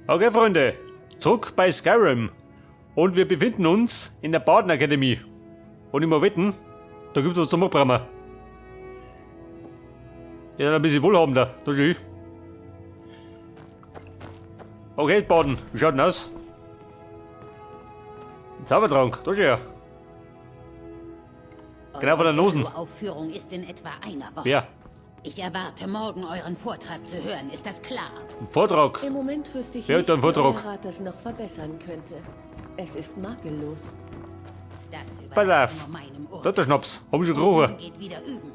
Okay, Freunde, zurück bei Skyrim. Und wir befinden uns in der Bardenakademie. Und ich mal wetten, da gibt es was zum Abräumen. Ja, ein bisschen wohlhabender, da schau ich. Okay, Baden, wie schaut denn aus? Ein Zaubertrank, da schau her. Genau vor der Nosen. Aufführung ist in etwa einer Woche. Ja. Ich erwarte morgen euren Vortrag zu hören, ist das klar? Ein Vortrag. Im Moment wüsste ich Wer hat nicht, da einen wie Vortrag? euer Rat das noch verbessern könnte. Es ist makellos. Das Pass überlasst auf. nur meinem Da Urteil. hat der Schnaps. Hab ich schon Und gerochen. nun geht wieder üben.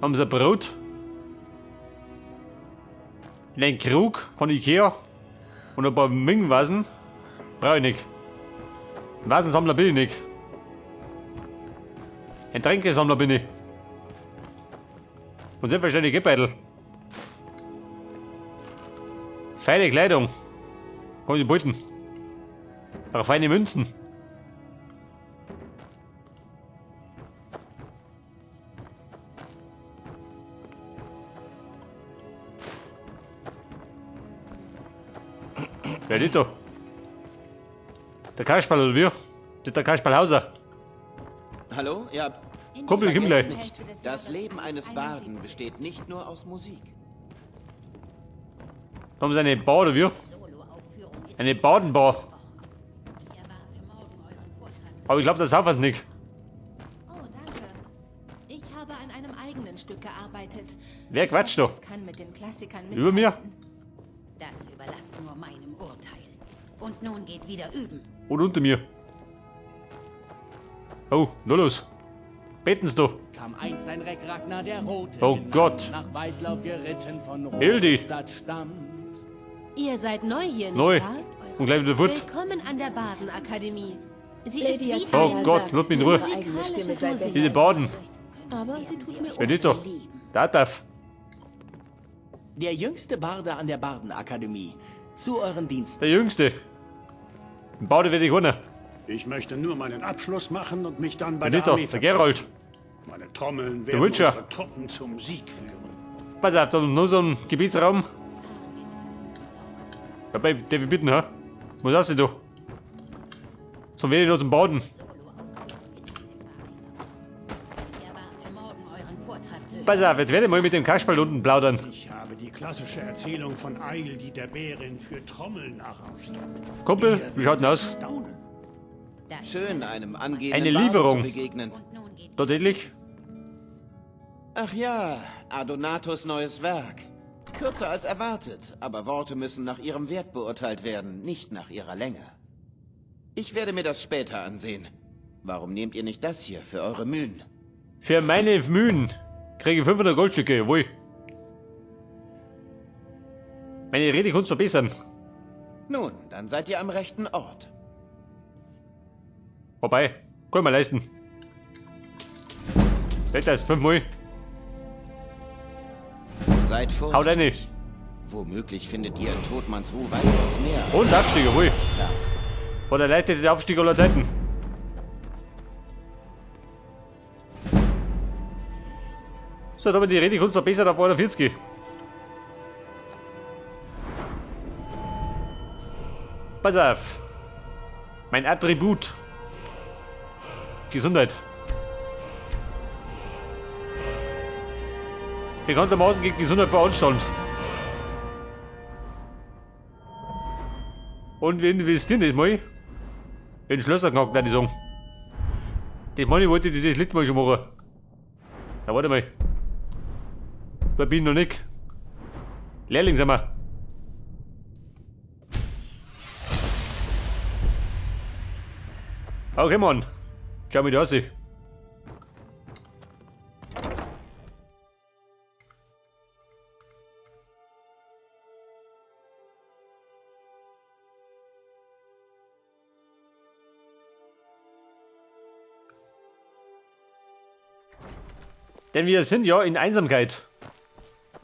Haben sie ein Brot? In einen Krug von Ikea und ein paar Mingenvasen? Brauche ich nicht. Ein Vasensammler bin ich nicht. Ein Tränkesammler bin ich. Und selbstverständlich Geldbeutel. Feine Kleidung. Komm, die Beuten. Auch feine Münzen. Wer ist da? Der Kasperl oder wir? Der Kasperl Hauser. Hallo? Ihr habt. Kumpel, komm gleich. Vergesst nicht, das Leben eines Barden besteht nicht nur aus Musik. Da haben sie eine Bar oder wir? Solo-Aufführung ist Eine Badenbar. Ich erwarte morgen euren Vortrag zu Aber ich glaube, das saufen sie nicht. Oh, danke. Ich habe an einem eigenen Stück gearbeitet. Wer quatscht da? Es kann mit den Klassikern Über mir? mithalten. Das überlasst nur meinem Urteil. Und nun geht wieder üben. Und unter mir. Oh, nur los. Beten Sie da. Kam einst ein Reck Ragnar der Rote, Oh genannt, Gott. nach Weißlauf geritten von Hildi. Rostad stammt. Ihr seid neu hier, nicht Neu. wahr? Und gleich wieder fort. Willkommen an der Badenakademie. Sie ist Lady wie Ataya Oh Gott, sagt, lass mich in Ruhe. ihre eigene Stimme sei besser. Diese Baden. Aber sie tut mir Wer ist da? Da darf. Der jüngste Barde an der Bardenakademie. Zu euren Diensten. Der Jüngste. Im Bade werde ich keiner. Ich möchte nur meinen Abschluss machen und mich dann bei Wer der ist da? Armee Der Gerold. Meine Trommeln werden Witcher. unsere Truppen zum Sieg führen. Pass auf, da noch so ein Gebietsraum. Dabei, darf ich bitten, hä? Was hast du da? So wenig noch zum Baden. Solo-Aufführung ist in etwa einer Woche. Ich erwarte morgen euren Vortrag zu hören. Pass auf, jetzt werde ich mal mit dem Kasperl unten plaudern. Ich habe die klassische Erzählung von Eil, die der Bärin für Trommeln arrangiert. Kumpel, wie schaut denn aus? Staunen. Das Schön, überlasst einem nur angehenden Eine Barden Lieferung. zu begegnen. meinem- Und nun geht Tatsächlich? Ach ja, Adonatus neues Werk. Kürzer als erwartet, aber Worte müssen nach ihrem Wert beurteilt werden, nicht nach ihrer Länge. Ich werde mir das später ansehen. Warum nehmt ihr nicht das hier für eure Mühen? Für meine Mühen kriege ich 500 Goldstücke, jawohl. Meine Redekunst verbessern. Nun, dann seid ihr am rechten Ort. Vorbei. Kann ich mir leisten. Wetter ist fünfmal. Seid Haut vorsichtig. rein. Womöglich findet ihr in Todmanns Ruh weitaus mehr. als Und Aufstieg, jawohl. Vers. War der leichteste Aufstieg aller Zeiten. So, da haben wir die Redekunst verbessert auf 41. Pass auf. Mein Attribut. Gesundheit. Bekanntermaßen geht Gesundheit vor Anstand. Und wir investieren das mal. In Schlösser knackt, würde ich sagen. Das meine ich, wollte ich das letzte Mal schon machen. Na, warte mal. Da bin ich noch nicht. Lehrling sind wir. Okay, Mann. Schau mir das an. Denn wir sind ja in Einsamkeit.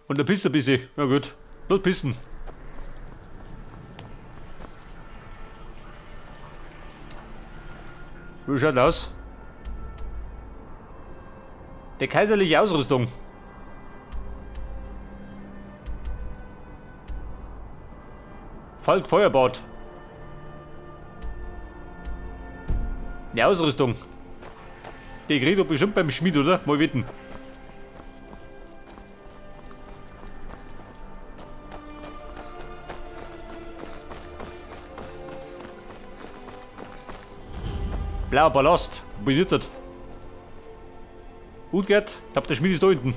Und da pisst ein bisschen. Na gut. Los pissen. Wie schaut aus? Der kaiserliche Ausrüstung. Falk Feuerbad. Eine Ausrüstung. Die kriegt doch bestimmt beim Schmied, oder? Mal wetten. Blauer Ballast. Wo bin ich das? Gut geht. Ich glaub, der Schmied ist da hinten.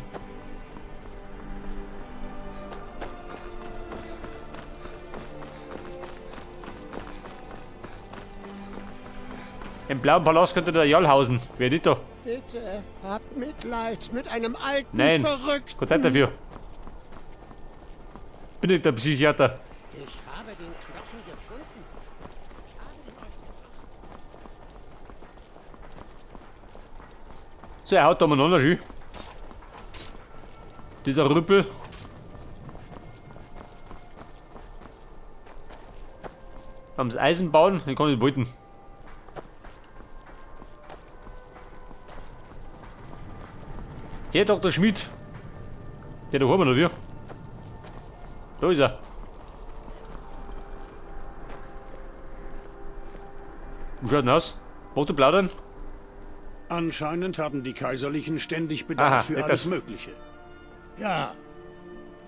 Im blauen Palast könnte der Jarl hausen. Wer nicht da? Bitte, habt Mitleid mit einem alten Nein, Verrückten. keine Zeit dafür. Bin ich der Psychiater. Ich habe den Knochen gefunden. So, er haut da mal noch schön. Dieser Rüppel. Am Eisen bauen, den kann ich beuten. Herr Dr. Schmidt. Ja, da haben wir noch wir. Da ist er. Wie schaut denn aus? Magst du plaudern? Anscheinend haben die Kaiserlichen ständig Bedarf Aha, für etwas. alles Mögliche. Ja,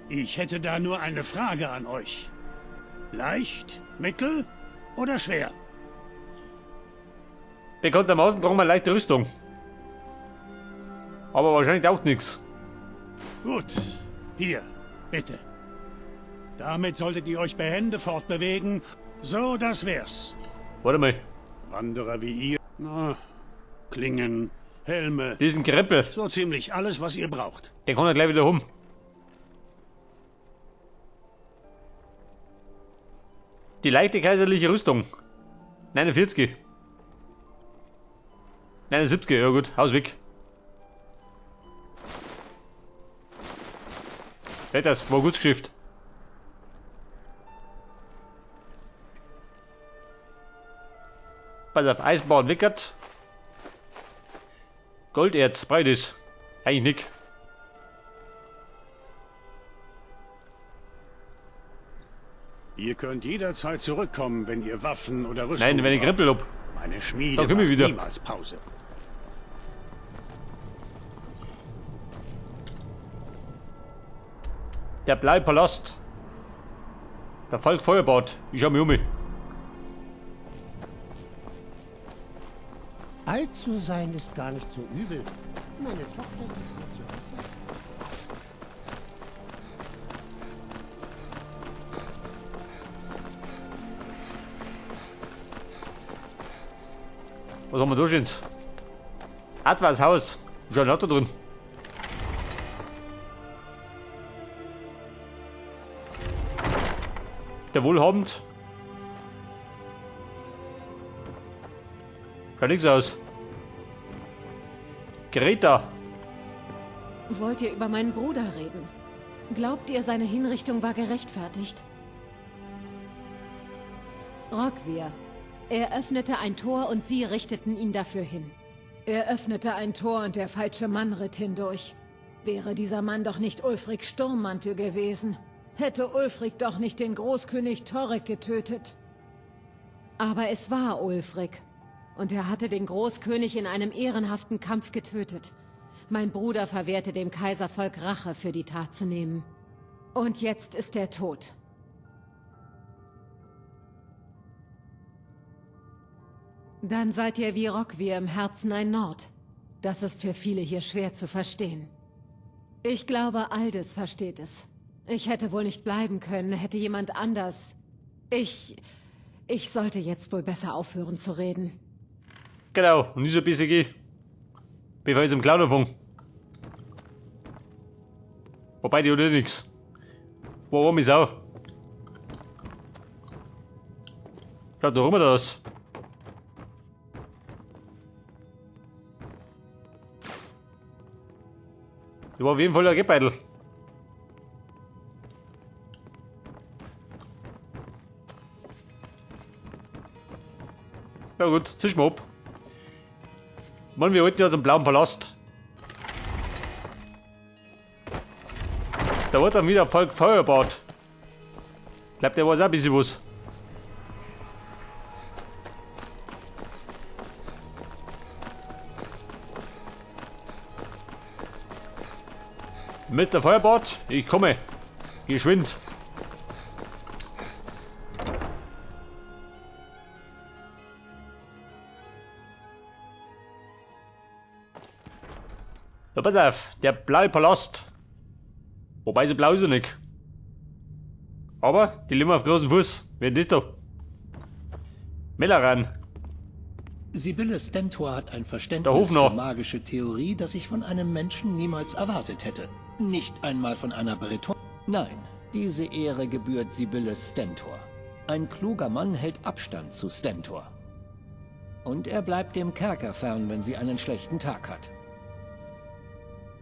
ich hätte da nur eine Frage an euch. Leicht, mittel oder schwer? Bekanntermaßen tragen wir leichte Rüstung. Aber wahrscheinlich auch nichts. Gut, hier, bitte. Damit solltet ihr euch behende fortbewegen. So, das wär's. Warte mal. Wanderer wie ihr, na, Klingen, Helme. Diesen Kreppel. So ziemlich alles, was ihr braucht. Der kann ja gleich wieder um. Die leichte kaiserliche Rüstung. 49. 79, ja gut, Haus weg. Ja, das war gut geschifft. Pass auf, Eisenbahn wickert. Golderz, beides. Eigentlich nicht. Ihr könnt jederzeit zurückkommen, wenn ihr Waffen oder Rüstung Nein, wenn ich braucht. Krempel hab. Meine Schmiede Dann komm ich macht wieder. niemals Pause. Der blaue Palast. Der Falk Feuerbad. Ich schau mich um. Alt zu sein ist gar nicht so übel. Meine Tochter gibt mir zu essen. Was haben wir da schon? Atwas Haus. Schon ein Auto drin. Der wohlhabend. Schaut nichts aus. Greta. Wollt ihr über meinen Bruder reden? Glaubt ihr, seine Hinrichtung war gerechtfertigt? Roggvir. Er öffnete ein Tor und sie richteten ihn dafür hin. Er öffnete ein Tor und der falsche Mann ritt hindurch. Wäre dieser Mann doch nicht Ulfric Sturmmantel gewesen. Hätte Ulfric doch nicht den Großkönig Torek getötet. Aber es war Ulfric. Und er hatte den Großkönig in einem ehrenhaften Kampf getötet. Mein Bruder verwehrte dem Kaiservolk Rache für die Tat zu nehmen. Und jetzt ist er tot. Dann seid ihr wie Roggvir im Herzen ein Nord. Das ist für viele hier schwer zu verstehen. Ich glaube, Aldis versteht es. Ich hätte wohl nicht bleiben können, hätte jemand anders. Ich sollte jetzt wohl besser aufhören zu reden. Genau, und nicht so ein bisschen. Bevor ich zum Clown anfange. Wobei, die hat eh nix. Warum ist auch? Schaut doch immer das. Das war auf jeden Fall ein Gebeidel. Na gut, zisch mal ab. Mann, wir wollten ja zum blauen Palast. Da wird dann wieder Volk Feuer gebaut. Bleibt der was auch ein bisschen was. Mit der Feuerbad, ich komme. Geschwind. So, pass auf, der blaue Palast. Wobei so blau ist er nicht. Aber die leben auf großem Fuß. Wer ist das da? Melaran. Sibylle Stentor hat ein Der Verständnis Hofnarr. für magische Theorie, das ich von einem Menschen niemals erwartet hätte. Nicht einmal von einer Breton. Nein, diese Ehre gebührt Sibylle Stentor. Ein kluger Mann hält Abstand zu Stentor. Und er bleibt dem Kerker fern, wenn sie einen schlechten Tag hat.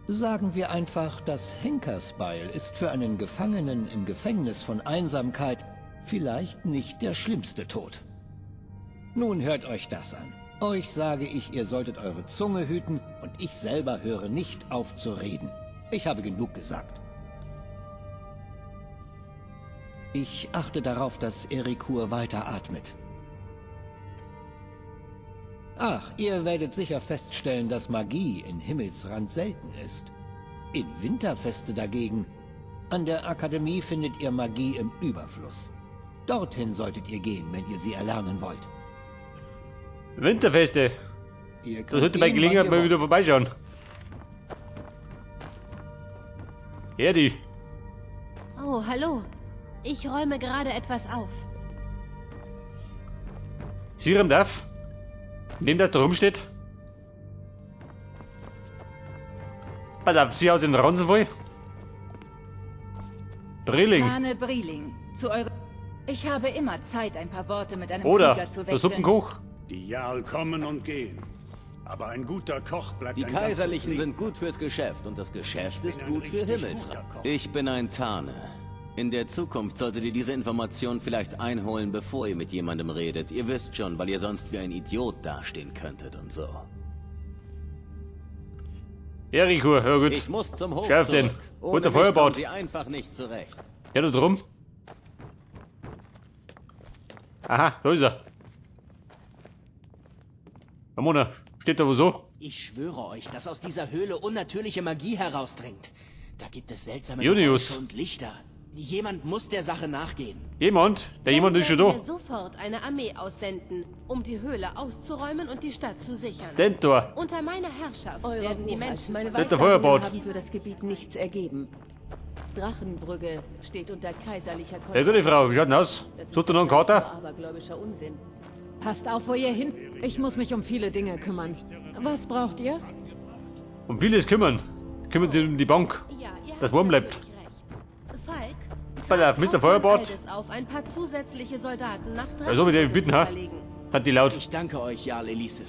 Sagen wir einfach, das Henkersbeil ist für einen Gefangenen im Gefängnis von Einsamkeit vielleicht nicht der schlimmste Tod. Nun hört euch das an. Euch sage ich, ihr solltet eure Zunge hüten und ich selber höre nicht auf zu reden. Ich habe genug gesagt. Ich achte darauf, dass Erikur weiter atmet. Ach, ihr werdet sicher feststellen, dass Magie in Himmelsrand selten ist. In Winterfeste dagegen. An der Akademie findet ihr Magie im Überfluss. Dorthin solltet ihr gehen, wenn ihr sie erlernen wollt. Winterfeste. Ihr Das könnt sollte bei gehen, wann Gelegenheit ihr mal wollt. wieder vorbeischauen. Erdi. Oh, hallo. Ich räume gerade etwas auf. Siram darf. Neben das da rumsteht. Pass auf, sie aus den Ranzen voll. Brilling. Tane Brieling, zu eurer... Ich habe immer Zeit, ein paar Worte mit einem Oder Krieger zu der wechseln. Suppenkoch. Die Jarl kommen und gehen. Aber ein guter Koch bleibt Die ein ganzes Kaiserlichen Leben. sind gut fürs Geschäft und das Geschäft Ich ist bin ein gut für richtig Himmelsrand. guter Koch. Ich bin ein Tane. In der Zukunft solltet ihr diese Information vielleicht einholen, bevor ihr mit jemandem redet. Ihr wisst schon, weil ihr sonst wie ein Idiot dastehen könntet und so. Erikur, ja gut. Ich muss zum Hof Schärf den. zurück. Guter Ohne mich Feuerbad. kommen sie einfach nicht zurecht. Ja, da drum. Aha, da ist er. Ramona, steht da wo so? Ich schwöre euch, dass aus dieser Höhle unnatürliche Magie herausdringt. Da gibt es seltsame Junius. Geräusche und Lichter. Jemand muss der Sache nachgehen. Jemand? Der jemand Dann ist schon werden da. wir sofort eine Armee aussenden, um die Höhle auszuräumen und die Stadt zu sichern. Stentor. Unter meiner Herrschaft Eure werden die Hoheit, Menschen meine Letzter Weissagungen Feuerbad. haben für das Gebiet nichts ergeben. Drachenbrügge steht unter kaiserlicher Ja, Kontrolle. gute Frau, wie schaut denn aus? Das ist Sucht er noch einen wahrscheinlich Kater? nur Abergläubischer Unsinn. Passt auf, wo ihr hin. Ich muss mich um viele Dinge kümmern. Was braucht ihr? Um vieles kümmern. Kümmern sich um die Bank. Ja, ihr Dass habt warm bleibt. natürlich recht. Falk, Pass auf, trag Mr. Kaufmann Feuerbad. Aldes auf, ein paar zusätzliche Soldaten nach Ja, so mit der Drachenbrügge bitten, zu ha? verlegen. Hat die laut. Ich danke euch, Jarl Elisif.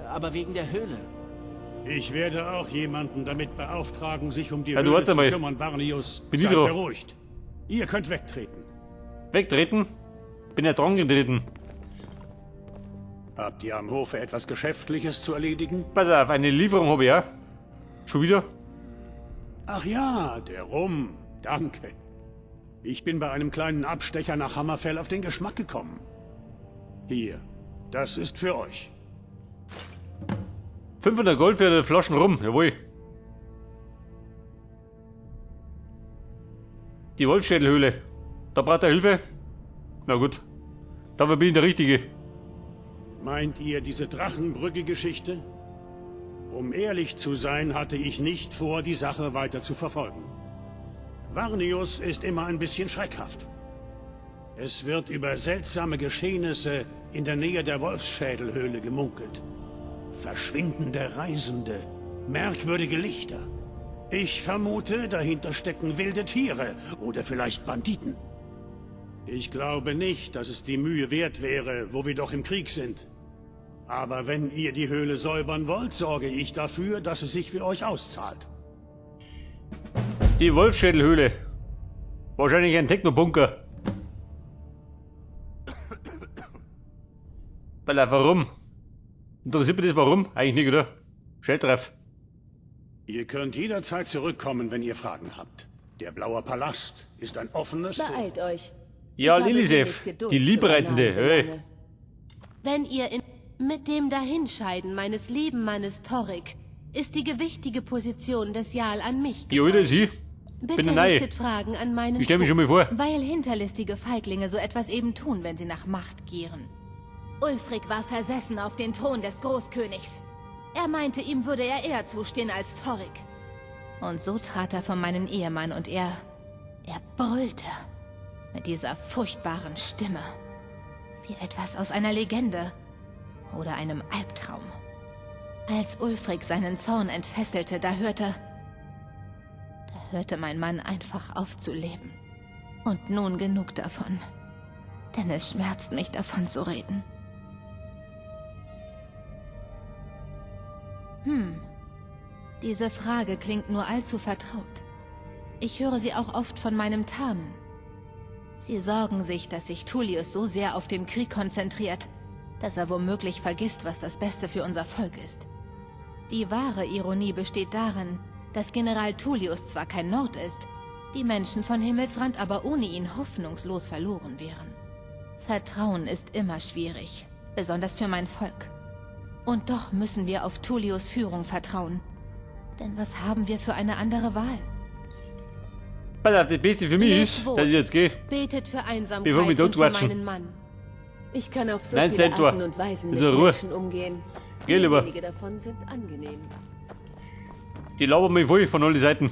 Aber wegen der Höhle. Ich werde auch jemanden damit beauftragen, sich um die Ja, du Höhle warte zu mal. kümmern, Varnius. Bin ich Seid dran. beruhigt. Ihr könnt wegtreten. Wegtreten? Bin ja dran getreten. Habt ihr am Hofe etwas Geschäftliches zu erledigen? Pass auf, eine Lieferung habe ich ja. Schon wieder? Ach ja, der Rum. Danke. Ich bin bei einem kleinen Abstecher nach Hammerfell auf den Geschmack gekommen. Hier, das ist für euch. 500 Gold für eine Flaschen rum, jawohl. Die Wolfschädelhöhle. Da braucht er Hilfe? Na gut. Dafür bin ich der Richtige. Meint ihr diese Drachenbrücke-Geschichte? Um ehrlich zu sein, hatte ich nicht vor, die Sache weiter zu verfolgen. Varnius ist immer ein bisschen schreckhaft. Es wird über seltsame Geschehnisse in der Nähe der Wolfsschädelhöhle gemunkelt. Verschwindende Reisende, merkwürdige Lichter. Ich vermute, dahinter stecken wilde Tiere oder vielleicht Banditen. Ich glaube nicht, dass es die Mühe wert wäre, wo wir doch im Krieg sind. Aber wenn ihr die Höhle säubern wollt, sorge ich dafür, dass es sich für euch auszahlt. Die Wolfschädelhöhle. Wahrscheinlich ein Technobunker. Weil, warum? Interessiert mich das warum? Eigentlich nicht, oder? Schädeltreff. Ihr könnt jederzeit zurückkommen, wenn ihr Fragen habt. Der Blaue Palast ist ein offenes Tor. Beeilt euch. Ja, Ich habe Lilisef, wenig Geduld die für Liebreizende. banale Hey. Belange. Wenn ihr in, mit dem Dahinscheiden meines lieben Mannes Torrik ist die gewichtige Position des Jarl an mich Ja, wieder sie. Bitte Bin der Neue. richtet Fragen an meinen Ich stell mich schon mal vor. Weil hinterlistige Feiglinge so etwas eben tun, wenn sie nach Macht gieren. Ulfric war versessen auf den Thron des Großkönigs. Er meinte, ihm würde er eher zustehen als Torrik. Und so trat er vor meinen Ehemann und er brüllte. Mit dieser furchtbaren Stimme. Wie etwas aus einer Legende. Oder einem Albtraum. Als Ulfric seinen Zorn entfesselte, da hörte mein Mann einfach auf zu leben. Und nun genug davon. Denn es schmerzt mich, davon zu reden. Diese Frage klingt nur allzu vertraut. Ich höre sie auch oft von meinem Tarnen. Sie sorgen sich, dass sich Tullius so sehr auf den Krieg konzentriert, dass er womöglich vergisst, was das Beste für unser Volk ist. Die wahre Ironie besteht darin, dass General Tullius zwar kein Nord ist, die Menschen von Himmelsrand aber ohne ihn hoffnungslos verloren wären. Vertrauen ist immer schwierig, besonders für mein Volk. Und doch müssen wir auf Tullius Führung vertrauen. Denn was haben wir für eine andere Wahl? Pass auf, das Beste für mich Lebt ist, wohl. dass ich jetzt gehe. Betet für Einsamkeit Bevor mich und für totquatschen. meinen Mann. Ich kann auf so Nein, viele Centaur. Arten und Weisen mit In so Ruhe. Menschen umgehen. Geh lieber. Wenige davon sind angenehm. Die labern mich voll von allen Seiten.